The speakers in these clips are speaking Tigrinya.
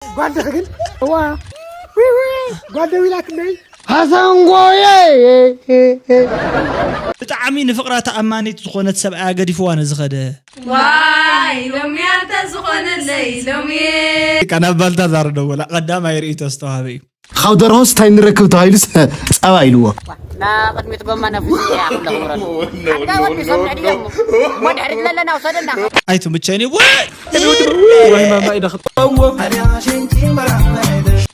ጓል ድኺ ግን? እዋ። ዊዊ፣ ጓል ደው ኢላትለይ። ሓሰንጎየ። ብጣዕሚ ንፍቕራ ተኣማኒት ዝኾነት ሰብኣያ ገዲፍዋ ነዝኸደ። ዋይ ሎሚ ኣንተ ዝኾነለይ ሎሚ። ካብ ባልታዛር ደወላ ቀዳማይ ርእይቶ ዝተዋህበ እዩ። ካብ ደርሆስ እንታይ ንረክብ ተባሂሉስ ጸባ ኢልዎ። ና ቅድሚት ጎማ ነፍስ እያ ክለውረሉ። ኣንታ ወዲ ሰብ ንዕድዮም። እሞ ድሕሪት ለለና ውሰደና። ኣይትምቸኒ ወይ?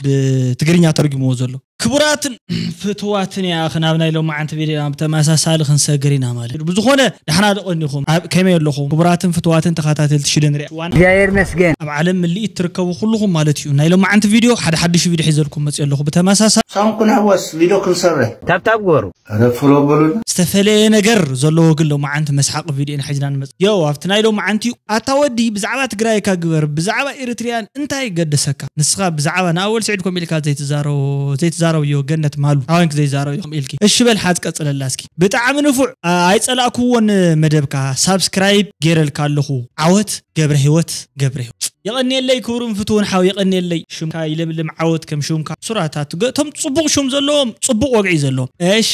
ብትግርኛ ተርጉምዎ ዘሎ። ክቡራትን ፍትዋትን ያኣኽን ኣብ ናይ ሎማዓንቲ ቪድዮና ብተመሳሳሊ ክንሰግር ኢና ማለት እዩ። ብዝኾነ ደሕና ዶ ቀኒኹም? ኣብ ከመይ ኣለኹም? ክቡራትን ፍትዋትን ተኸታተልቲ ሽደን ሪኣ ዋና እግዚኣብሔር ይመስገን። ኣብ ዓለም ምልኢት ትርከቡ ኩልኹም ማለት እዩ። ናይ ሎማዓንቲ ቪድዮ ሓደ ሓድሽ ቪድዮ ሒዘልኩም መፅእ ኣለኹ። ብተመሳሳሊ ሳምኩን ኣሕዋስ ቪድዮ ክንሰርሕ ታብታብ ግበሩ። ኧረ ፎሎ በሉና። ዝተፈለየ ነገር ዘለዎ ግን ሎማዓንቲ መስሓቂ ቪድዮ ኢና ሒዝና ንመፅእ። ዮ ኣብቲ ናይ ሎማዓንቲ እዩ። ኣታ ወዲ ብዛዕባ ትግራይካ ግበር፣ ብዛዕባ ኤርትርያን እንታይ ይገደሰካ? ንስኻ ብዛዕባ ንኣወል ስዒድ ኮም ኢልካ ዘይትዛረቦ ዘይትዛረብዮ ገነት ማሉ ኣዋንክ ዘይዛረብዮ ኢልኪ። እሺ በል ሓዝ ቀጽለላ እስኪ። ብጣዕሚ ንፉዕ ኣ- ኣይጸላእክዎን መደብካ ሳብስክራይብ ገይረልካ ኣለኹ። ዓወት ገብረ ህይወት ገብረ ህይወት። የቐንየለይ ክቡርን ፍትውን ሓው የቐንየለይ። ሽምካ ይለምልም ዓወት ከም ሽምካ። ሱራታት ገ- እቶም ጽቡቕ ሽም ዘለዎም ጽቡቕ ወግዒ ዘለዎም። እሺ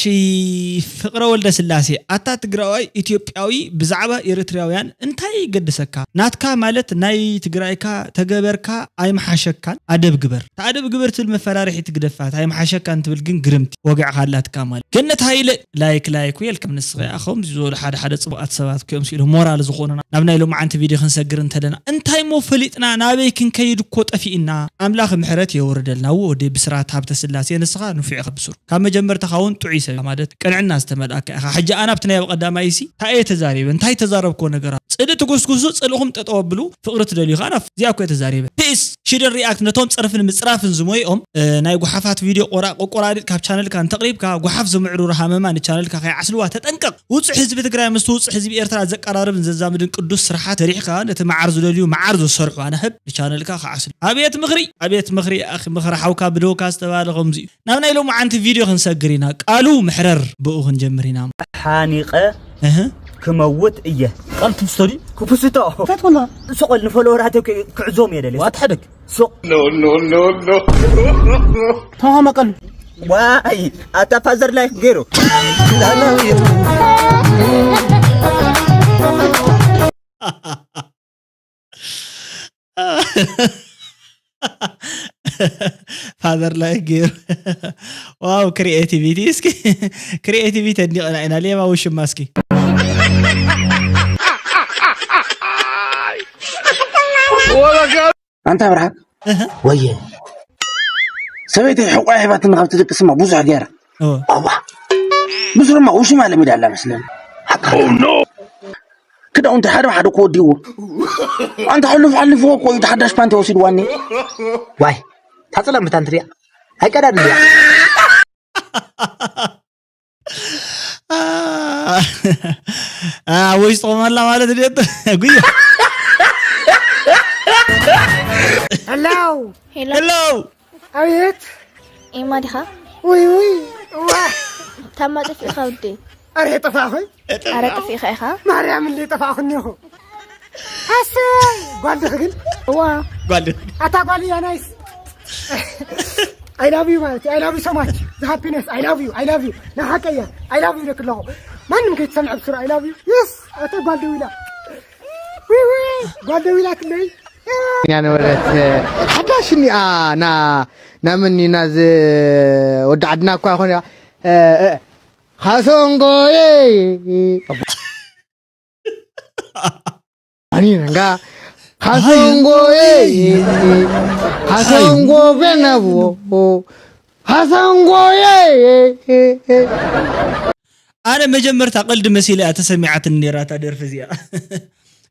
ፍቕረ ወልደ ስላሴ ኣታ ትግራዋይ ኢትዮጵያዊ ብዛዕባ ኤርትራውያን እንታይ ይገድሰካ? ናትካ ማለት ናይ ትግራይካ ተገበርካ ኣይምሓሸካን ኣደብ ግበር። ተኣደብ ግበር ትብል መፈራርሒ ትግደፋት ኣይምሓሸካን ትብል ግን ግርምቲ ወግዕካ ኣላትካ ማለት። ገነት ሃይለ ላይክ ላይክ ወልካም ንስኻ ከምዚ ዝበሉ ሓደ ሓደ ጽቡቓት ሰባት እዮም ሲሉ ሞራል ዝኾኑና ናብ ናይ ሎማዓንቲ ቪድዮ ክንሰግር እንተለና እንታይ ሞ ፈሊጥና ናበይ ክንከይድ እኮ ጠፊእና ኣምላኽ ምሕረት የወርደልና ወዲ ብስራት ሃብተ ስላሴ ንስኻ ንፉዕ ኢኻ ብስሩ ካብ መጀመርታ ካውን ጥዑይ ሰብ ማለት ቅንዕና ዝተመልኣካ ኢኻ ሕጂ ኣናብቲ ናይ ቀዳማይ ሲ እንታይ እየ ተዛሪበ እንታይ ተዛረብኮ ነገራት ጽልኢ ትጉስጉሱ ጽልእኹም ጠጠው ኣብሉ ፍቕሪ ትደልዩ ኸዓ እዚኣ እኮ እየ ተዛሪበ ፒስ ሽደን ሪኣክት ነቶም ጸርፍን ምጽራፍን ዝሞይኦም ናይ ጓሓፋት ቪድዮ ቆራቆቆራሪጥ ካብ ቻነልካ እንተቕሪብካ ጓሓፍ ዝምዕሩር ሃመማ ንቻነልካ ከይዓስልዋ ተጠንቀቕ ውጹዕ ህዝቢ ትግራይ ምስ ውጹዕ ህዝቢ ኤርትራ ዘቀራርብን ዘዛምድን ቅዱስ ስርሓት ሰሪሕካ ነቲ መዓር ዝደልዩ መዓር ዘሰርሑ ኣናህብ ንቻነልካ ከዓስሉ ኣብየት ምኽሪ ኣብየት ምኽሪ ኣኺ ምኽሪ ሓውካ ብደውካ ዝተባለ ከምዚ እዩ ናብ ናይ ሎማዓንቲ ቪድዮ ክንሰግር ኢና ቃሉ ምሕረር ብኡ ክንጀምር ኢና ሓኒቐ እህ ክመውት እየ ቃል ትምስተዲ ክፍስቶ ፈትወላ ሱቕ ንፈለወራተይ ክዕዞም እየ ደልየ ዋት ሓደግ ሱቕ ተማማ ቃል ዋይ ኣታ ፋዘር ላይፍ ገይሩ ፋዘር ላይ ገይሩ ዋው ክሪኤቲቪቲ እስኪ ክሪኤቲቪቲ ኣድኒቐና ኢና ሌባ ውሽማ እስኪ ኣንታ ኣብርሃም ወየ ሰበይተይ ሕቆያ ሂባትኒ ካብ ትድቅስ እማ ብዙሕ ገይራ እዋ ምስሉ እማ ውሽማ ለሚዳ ኣላ መስለኒ ክዳውንቲ ሓደ ሓደ ክወዲእዎ ኣንታ ሕሉፍ ሓሊፍዎ እኮ እዩ ተሓዳሽ ፓንቲ ወሲድዋኒ ዋይ ታፅላም ብታንትሪያ ኣይቀዳድልያ ኣብ ውሽጥኹም ኣላ ማለት ድየት ጉያ Hello ሄሎ ኣቤት ኤማ ዲኻ ውይ ውይ ዋ ታማ ጠፊእኻ ውዴ ኣረ ጠፋኹ ኣረ ጠፊእኻ ኢኻ ማርያም እንደ ጠፋኹ እኒኹ ኣሰይ ጓል ድኺ ግን እዋ ጓል ኣታ ጓል እያ ናይስ I love you ማለት I love you so much the happiness I love you I love you ንሓቀያ I love you ደክ ኣለኹ ማንም ከይትሰምዐ ብስሩ I love you yes ኣታ ጓል ደው ኢላ ውይ ውይ ጓል ደው ኢላትለይ ኢና ነበረት ሓዳሽ እኒኣ ና ናመኒ ናዝ ወዲ ዓድና እኳ ይኾን ካሶንጎየ ኣኒነንጋ ካሶንጎየ ካሶንጎ ቤነቦ ካሶንጎየ ኣነ መጀመርታ ቀልዲ መሲለ እያ ተሰሚዓትኒ ነይራ እታ ደርፊ እዚኣ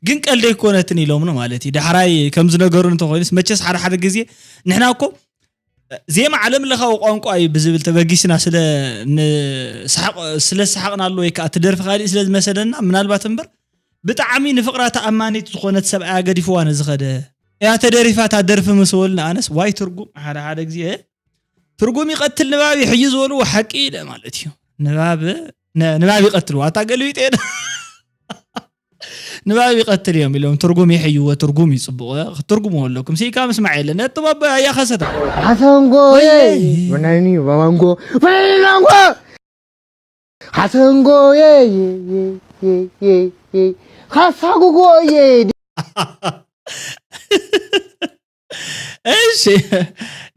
ግን ቀልዲ ኣይኮነትን ኢሎምኒ ማለት እዩ ዳሕራይ ከም ዝነገሩ እንተኮይኑስ መቸስ ሓደ ሓደ ግዜ ንሕና እኮ ዜማ ዓለም ለኻዊ ቋንቋ እዩ ብዝብል ተበጊስና ስለ ስለ ሰሓቅናሉ ወይ ከዓ ትደርፊ ካሊእ ስለ ዝመሰለና ምናልባት እምበር ብጣዕሚ ንፍቅራ ተኣማኒት ዝኾነት ሰብኣያ ገዲፍዋ ነዝኸደ እያ ተደሪፋ እታ ደርፊ ምስ በሉኒ ኣነስ ዋይ ትርጉም ሓደ ሓደ ግዜ ትርጉም ይቐትል ንባብ እዩ ሕጂ ዝበልዎ ሓቂ ኢለ ማለት እዩ ንባብ ንባብ ይቐትል ዋታ ገልቢጠ ንባብ ይቐትል እዮም ኢሎም ትርጉም ይሕይዎ። ትርጉም ይጽብቑ ክትርጉምዎ ኣለኩም። ሲካ ምስማዕ የለ ነጥብ ኣባ ኣያ ኸሰታ ሓሰንጎ ወይኔ። ወናኒ ማንጎ ወናኒ ማንጎ ሓሰንጎ ሓሳጉጎ እሺ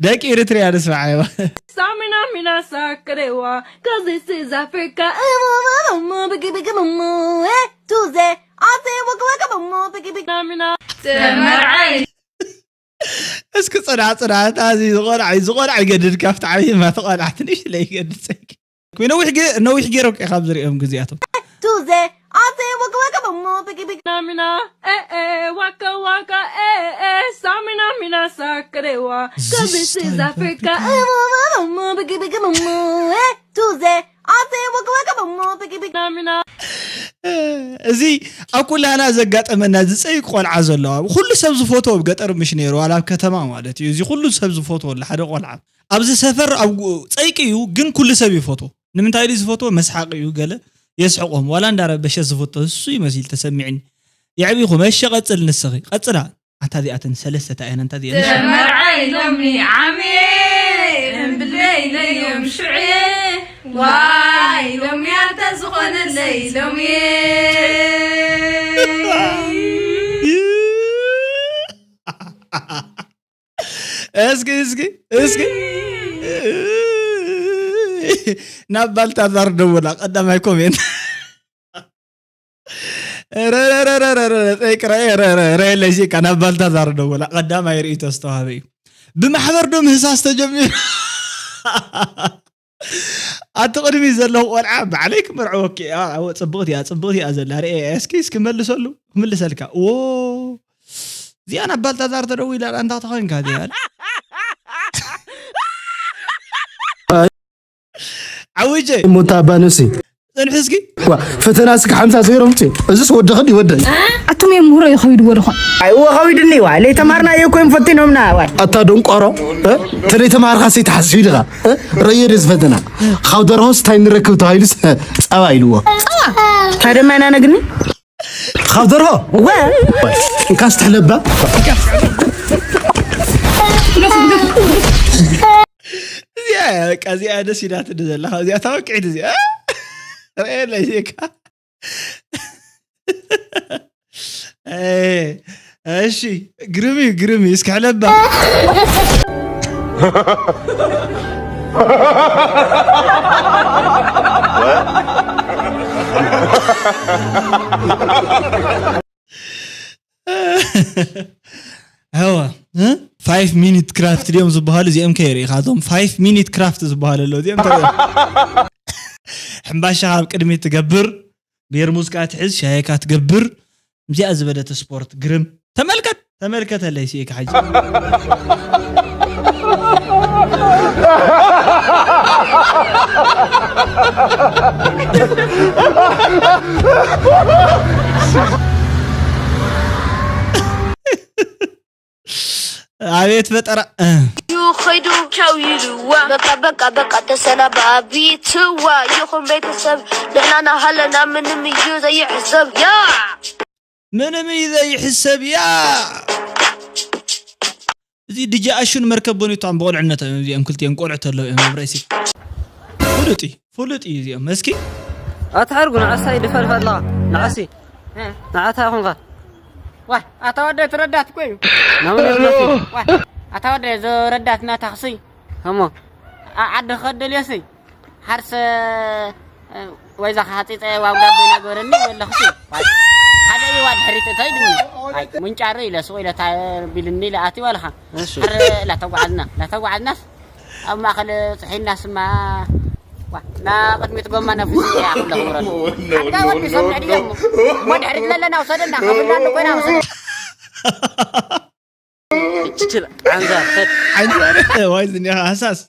ደቂ ኤርትርያ ንስማዓዮ። Samina mina sakrewa, cause this is Africa. Biggie biggie mumu, eh, Tuesday. I say waka waka mumu, biggie biggie mina mina. ተመርዓይ እስኪ ጽናዕ ጽናዕ እታ እዚ ዝቆልዓ ዝቆልዓ ይገድድ ካብቲ ዓብይ ማቲ ቆልዓ ትንሽ ለይገድድ ጸይቂ ነዊሕ ገ- ነዊሕ ገይሮም ከ ካብ ዝሪኦም ግዜያቶም Tuesday. I say waka waka mumu, biggie biggie mina mina. Eh eh, waka waka, eh eh. Samina mina sakrewa, cause this is Africa. Biggie biggie mumu, eh, Tuesday. I say waka waka mumu, biggie biggie mina mina. እዚ ኣብ ኩላና ዘጋጠመና ዝፀይቅ ቆልዓ ዘለዋ ኩሉ ሰብ ዝፈትዎ ኣብ ገጠር ምሽ ነይሩ ዋላ ኣብ ከተማ ማለት እዩ እዚ ኩሉ ሰብ ዝፈትዎ ኣሎ ሓደ ቆልዓ ኣብዚ ሰፈር ኣብ ጸይቂ እዩ ግን ኩሉ ሰብ ይፈትዎ ንምንታይ ኢሉ ዝፈትዎ መስሓቂ እዩ ገለ የስሕቆም ዋላ እንዳረበሸ ዝፈቶ እሱ ይመስል ተሰሚዕኒ የዕቢኹም እሺ ቀፅል ንስኺ ቀፅላ ኣንታ እዚኣተን ሰለስተ እየን ኣንታ እዚኣን ተመርዓይ ሎሚ ዓሜ እምብለይ ለዮም ሽዑ ዋይ ሎሚ ኣንተ ዝኾነለይ ሎሚ እስኪ እስኪ እስኪ ናብ ባልታዛር ደውላ ቀዳማይ ኮሜንት ረረረረረረ ጠይቅ ረኤ ረረረ ለዚካ ናብ ባልታዛር ደውላ ቀዳማይ ርእይቶ ዝተዋህበ እዩ ብማሕበር ዶ ምህሳስ ተጀሚሩ ኣቲ ቅድሚ ዘለኹ ቆልዓ ባዕለይ ክመርዐወኪ እያ ኣወ ፅብቕቲ እያ ፅብቕቲ እያ ዘላ ርኤ እስኪ እስኪ መልሰሉ ክምልሰልካ ዎ እዚኣ ናብ ባልታዛር ተደዊላ እንታ ተኾይንካ እዚኣ ዓዊጀ ሞታ ኣባ ነፍሲ ፅንሒ እስኪ ፈተና እስኪ ሓምሳ ዜሮ ምፅ እዚስ ወደኸ ይወደል ኣቱም እዮም ምህሮ ይኸይድዎ ድኾን ኣይዎ ከዊድኒ ዋ ለይተማርና እየ ኮይም ፈቲኖምና ዋ ኣታ ደንቆሮ ተለይ ተማርካ ሰይተሓስቢ ድኻ ረዮ ደ ዝፈተና ካብ ደርሆስ እንታይ ንረክብ ተባሂሉስ ጸባ ኢልዎ ታደማ ኢና ነግኒ ካብ ደርሆ እንካስ ትሕለባ እዚኣ በቃ እዚኣ ደስ ኢላትኒ ዘላ እዚኣ ተወቅዒት እዚኣ ረአየለይ ዜካ እሺ ግርም እዩ ግርም እዩ እስኪ ሕለባ هوا ها فايف مينيت كرافت اليوم زبهال زي ام كيري خاطهم فايف مينيت كرافت زبهال اللو زي ام حنباشا هاب قدمي تقبر بيرموز كاتحز شاي كاتقبر مزي ازبدت سبورت قرم تملكت ተመልከተለይ ሲኢካ ሕጂ ኣቤት ፈጠራ እዩ ኸይዱ ቻው ይልዋ በቃ በቃ በቃ ተሰናባቢትዋ ይኹን ቤተሰብ ንሕና ናሃለና ምንም እዩ ዘይሕሰብ ያ ምንም እዩ ዘይሕሰብ ያ እዚ ድጂ ኣሹን መርከብ ቦኒቷን ብቆልዕነት እዮም እዚኦም ክልቲኦም ቆልዑ ተለው እዮም ኣብ ሬሲ ፍሉጥ እዩ ፍሉጥ እዩ እዚኦም እስኪ ኣትሓርጉ ንዓሳይ ድፈልፈላ ንዓሲ ንዓታ ይኹንኻ ዋይ ኣታ ወደ ትረዳት እኮ እዩ ናምን ኣታ ወደ ዘረዳት ናታ ክስይ ከሞ ዓዲ ከደልዮስይ ሓርሰ ወይዛ ሓፂፀ ዋው ጋቤና ገበረኒ ኣለኹ ሓደ እዋ ድሕሪት እታይ ድኒ ምንጫሮ ኢለ ስቑ ኢለ ቢልኒ ኢለ ኣትዩ ኣለኻ ሓረ ላተጓዓዝና ላተጓዓዝናስ ኣብ ማእኸል ፅሒና ስማ ና ቅድሚት ጎማ ነፍስ እያ ክብለ ክብረሉ ኣንታ ወዲ ሰብ ንዕድዮም እሞ ድሕሪት ለለና ውሰደና ከብልና ኣሎ ኮይና ውሰደ ትችል ዓንዛ ፈት ዓንዛ ዋይ ዝኒኻ ሃሳስ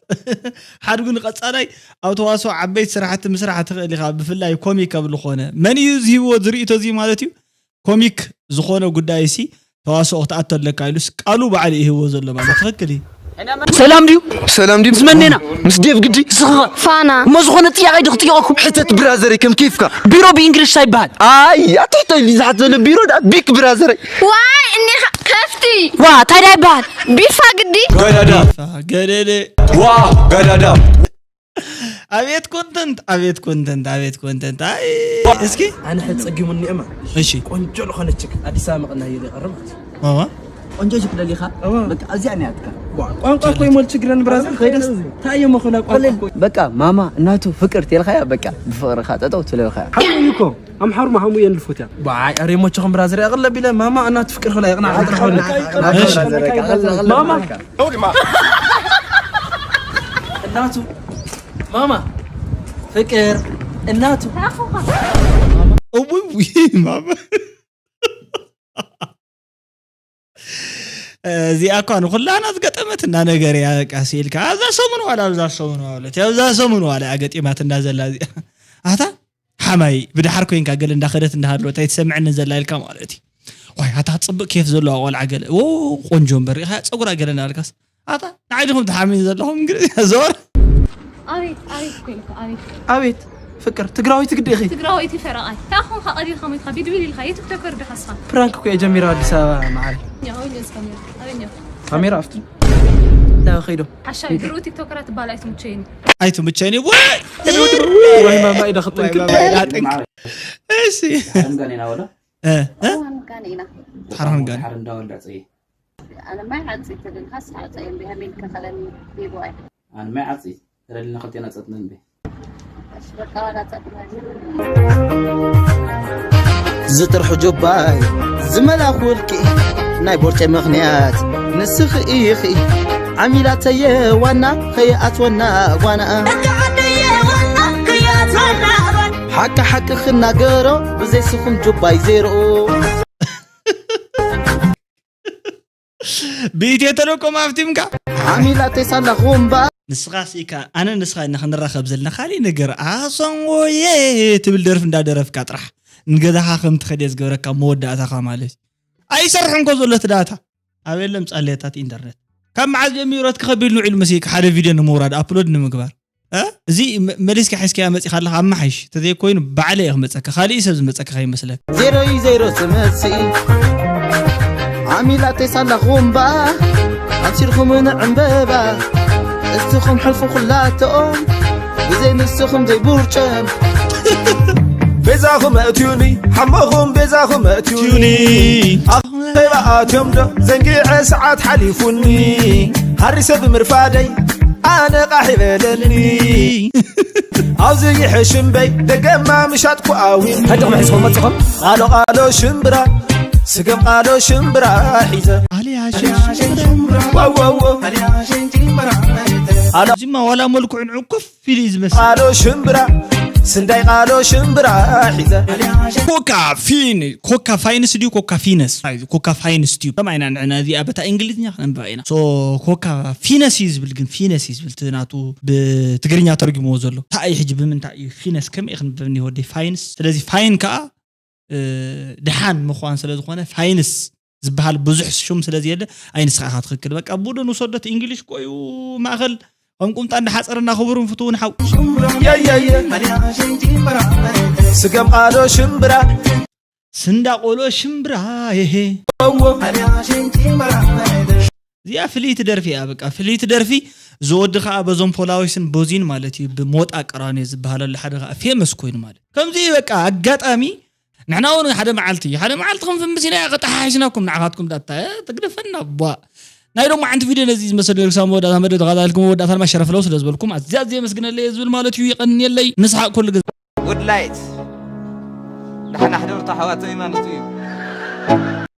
ሓድጉ ንቐጻላይ ኣብ ተዋስኦ ዓበይቲ ስራሕቲ ምስራሕ ትኽእል ኢኻ ብፍላይ ኮሚክ ኣብ ዝኾነ መን እዩ ዝህብዎ ዝርእቶ እዚ ማለት እዩ ኮሚክ ዝኾነ ጉዳይ ሲ ተዋስኦ ክትኣቶ ኣለካ ኢሉስ ቃሉ ባዕሉ ይህብዎ ዘሎ ማለት ትኽክል እዩ ሰላም ድዩ? ሰላም ድዩ? ምስ መን ኢና? ምስ ዴቭ ግዲ። ስኻ ፋና እሞ ዝኾነ ጥያቄ ዶ ክጥየቐኩም? ሕተት ብራዘረይ ከም ኬፍካ። ቢሮ ብእንግሊሽ እንታይ ይበሃል? ኣይ ኣትሕቶ ኢሉ ዝሓት ዘሎ ቢሮ ዳ ቢክ ብራዘረይ። ዋይ እኒኻ ከፍቲ ዋ እንታይ ዳ ይበሃል? ቢፋ ግዲ ገዳዳ ገደደ ዋ ገዳዳ ኣቤት ኮንተንት፣ ኣቤት ኮንተንት፣ ኣቤት ኮንተንት። ኣይ እስኪ ኣነ ሕጂ ጸጊሙኒ እማ እሺ ቆንጆ ዝኾነች ችክ ኣዲስ ኣበባ መቕና እየ ዝቐርብ ማለት እዩ። ማማ ቆንጆ ችክ ደሊኻ በቃ እዚኣ እኒኣትካ ቋንቋ እኮ ይሞል ችግረን ብራዘር ከይደስ ታየ መኸላ ቋንቋ እኮ በቃ ማማ እናቱ ፍቅር ቴልኻያ በቃ ብፍቅርኻ ጠጠው ትለልኻያ። ሓሙይ እኮ ኣምሓሩ ማሓሙ እየን ልፎት እያ ባዓይ ኣረ ሞቸኹም ብራዘር ያቕለ ቢለ ማማ እናቱ ፍቅር ኸላ ይቕና ሓጥራ ሆነ ማማ እናቱ ማማ ፍቅር እናቱ እውይ ማማ እዚኣ እኳ ንኩላና ዝገጠመትና ነገር እያ። በቃ ስኢልካ ኣብዛ ሰሙን ዋላ ኣብዛ ሰሙን ዋለት ኣብዛ ሰሙን ዋላ እያ ገጢማትና ዘላ እዚኣ። ኣታ ሓማይ ብድሓር ኮይንካ ገለ እንዳኸደት እንዳሃለወት ኣይትሰምዐንን ዘላ ኢልካ ማለት እዩ። ዋይ ኣታ ጽብቅ ኬፍ ዘለዋ ቆልዓ ገለ ዎ ቆንጆ እምበር ኢኻ ጸጉራ ገለ እናበልካስ ኣታ ንዓይ ዲኹም ትሓምዩ ዘለኹም እንግሊዝኛ ዞር ኣቤት ኣቤት እኮ ኢልካ ኣቤት ኣቤት ፍቅር ትግራዊት ግዲ ኢኺ ትግራወይቲ ፈረቓይ እንታይ ኾንካ ቀዲልካ ሞይትካ ቢድቢድ ኢልካ የቲክቶከር ዲኻ እስኻ ፕራንክ እኮ እየ ጀሚራ ኣዲስ ኣበባ ማዓሪ እኛ ኣበይ ነዚ ካሜራ ኣበይ እኛ ካሜራ ኣብቲ ዳ ከይዶ ሓሻይ ድሮ ቲክቶከራት ትበሃል ኣይትምቸይኒ ኣይትምቸኒ ወይ ወይ ማማ ኢዳ ክጥንክ እሺ ሓረም ጋኔና ወላ እ፣ እ፣ ዋን ጋኔና ሓራም ጋኔ ሓረም እንዳወልዳ ጽይ ኣነ ማይ ዓፂ ትልልካ ስሓፀ እዮም ብሃሚል ከኸለኒ ቢቦይ ኣነ ማይ ዓፂ ተለልና ክልቴና ጸጥነን ቤ በቃ ዋላ ጸጥመ ዝጥርሑ ጁባይ ዝመላኽ ውልቂ ናይ ቦርጨ ምኽንያት ንስኺ ኢኺ ዓሚላተየ ዋና ከይኣትወና ጓና ሓቂ ሓቂ ክናገሮ ብዘይስኹም ጁባይ ዜሮ ብኢትዮ ተለኮም ኣብቲምካ ዓሚላተይ ሳላ ኹምባ ንስኻ ስኢካ ኣነ ንስኻ ኢና ክንራኸብ ዘለና ካሊእ ነገር ኣሰንጎየ ትብል ደርፊ እንዳደረፍካ ጥራሕ ንገዛኻ ከም ትኸድየ ዝገብረካ መወዳእታኻ ማለት እዩ ኣይሰርሕን ኮ ዘሎ እቲ ዳታ ኣብ የለም ጻልያታት ኢንተርነት ካብ መዓዝ ጀሚሩ እቲ ከቢድ ንውዒሉ መሲልካ ሓደ ቪድዮ ንምውራድ ኣፕሎድ ንምግባር እ? እዚ መ- መሊስካ ሒዝካያ መፂኻ ኣለኻ ኣመሓይሽ ተዘይኮይኑ ባዕለ እየ ክመፀካ ካሊእ ሰብ ዝመፀካ ከይመስለካ ዜሮ እዩ ዜሮ ትመጽእ ዓሚላተይ ሳላ ኹምባ ኣብሲልኩም ንዕምበባ እስትኹም ሕልፉ ኩላትኦም ብዘይ ንስኹም ዘይቡርጨም ቤዛኹም ኣእትዩኒ ሓሞኹም ቤዛኹም ኣእትዩኒ ኣኼባ ኣትዮም ዶ ዘንጊዐ ሰዓት ሓሊፉኒ ሃሪሰ ብምርፋደይ ኣነ ቃሕ ይበለኒ ኣብዚ ይሕሽ እምበይ ደገማ ምሻጥኩ ኣዊን ሕጂ መሒዝኩም መጽኹም ቃሎ ቃሎ ሽምብራ ስገም ቃሎ ሽምብራ ሒዘ ኣልያ ዋዋዎ እዚማ ዋላ መልክዑ ንዑ ኮፍ ኢሉ እዩ ዝመስል ቃሎ ሽምብራ ስንዳይ ቃሎ ሽምብራ ሒዘ ኮካ ፊን ኮካ ፋይንስ ድዩ ኮካ ፊነስ ኣይ፣ ኮካ ፋይንስ ድዩ ከማይና ንዕና እዚኣ በታ እንግሊዝኛ ክነንብባ ኢና ሶ ኮካ ፊነስ እዩ ዝብል ግን ፊነስ እዩ ዝብል እቲ ናቱ ብትግርኛ ተርጉምዎ ዘሎ እንታይ እዩ ሕጂ ብምንታይ እዩ ፊነስ ከመይ ክንብብ እኒሆ ወደይ ፋይንስ ስለዚ ፋይን ከዓ እ፣ ድሓን ምዃን ስለ ዝኾነ ፋይንስ ዝበሃል ብዙሕ ሹም ስለ ዘየለ ኣይ ንስኻ ኢኻ ትኽክል በቃ ቡድን ውሰዶት እንግሊሽ ኮዩ ማእኸል ከም ቁምጣ እንዳሓፀረና ክቡርን ፍትውን ሓው የየየ ስገም ቃሎ ሽምብራ ስንዳ ቆሎ ሽምብራ የሄ ወዎ እዚኣ ፍልይቲ ደርፊ እያ በቃ ፍልይቲ ደርፊ ዝወዲ ከዓ በዞም ፖላዊስን ቦዚን ማለት እዩ ብሞጣ ቀራንዮ ዝበሃለሉ ሓደ ከዓ ፌመስ ኮይኑ ማለት ከምዚ በቃ ኣጋጣሚ ንሕና እውን ሓደ መዓልቲ ሓደ መዓልቲ ክንፍምስ ኢና ክጠሓሒስናኩም ንዓኻትኩም ዳታ ትግደፈና ቧ ናይ ሎም ዓንቲ ቪድዮ ነዚ ዝመሰል ነርሳ መወዳእታ መደብ ተኸታተልኩም መወዳእታ ድማ ሸረፍለው ስለ ዝበልኩም ኣዝያ ኣዝየ የመስግነለይ እየ ዝብል ማለት እዩ የቐንየለይ ንስሓቅ ኩሉ ግዜ ጉድ ላይት ዳሕና ሕደርቶ ኣሕዋተይ ማለት እዩ